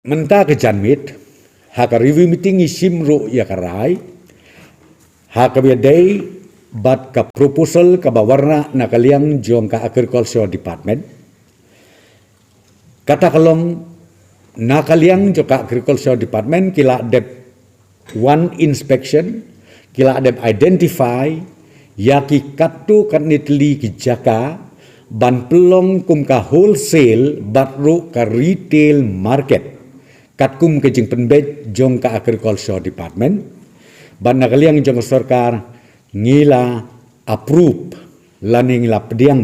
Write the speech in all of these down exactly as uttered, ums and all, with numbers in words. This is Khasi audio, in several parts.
Mynta ka janmiet ha ka review meeting ngi shim ruh ïa ka rai ha kaba ïadei bad ka proposal kaba wanrah na ka liang jong ka Agriculture Department. Kata ka long, na ka liang jong ka Agriculture Department ki la dep wan inspection, ki la dep identify ïa ki katto katne tylli ki jaka ban pynlong kum ka wholesale bad ruh ka retail market katkum ka jingpynbeit jong ka Agriculture Department. Bad na ka liang jong ka sorkar ngi la approve lane ngi la pdiang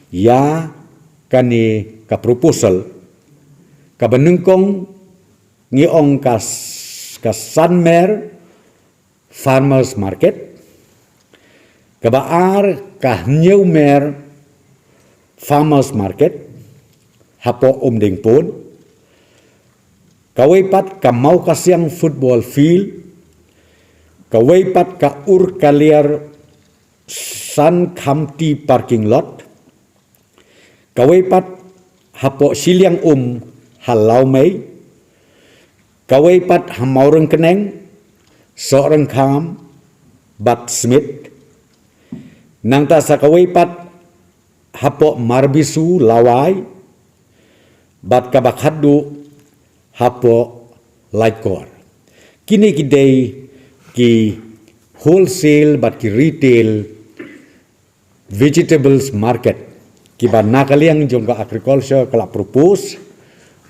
ïa kane ka proposal. Kaba nyngkong ngi ong ka, ka Sanmer Farmers Market, kaba ar ka Hynñiewmer Farmers Market hapoh Umdingpur, kawei pat ka Mawkasiang Football Field, kawei pat ka Urkaliar San Khamti Parking Lot, kawei pat hapoh Shiliang Um ha Lawmei, kawei pat ha Mawryngkneng, Sohryngkham bad Smit. Nangta sa kawei pat hapoh Marbisu Lawai, bad kaba khatduh hapoh Laitkor. Kine ki dei ki wholesale bad ki retail vegetables market kiba na ka liang jong ka Agriculture ka la propose,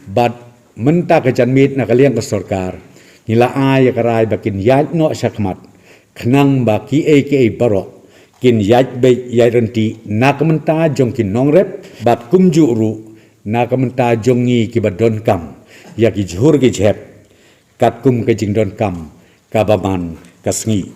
bad mynta ka janmiet na ka liang ka sorkar ngi la ai ïa ka rai ba kin ïaid noh shakhmat khnang ba kiei kiei baroh kin ïaid beit ïaid ryntih na ka bynta jong ki nongrep bad kumjuh ruh na ka bynta jong ngi kiba donkam ïa ki jhur ki jhep katkum ka jingdonkam kaba man ka sngi.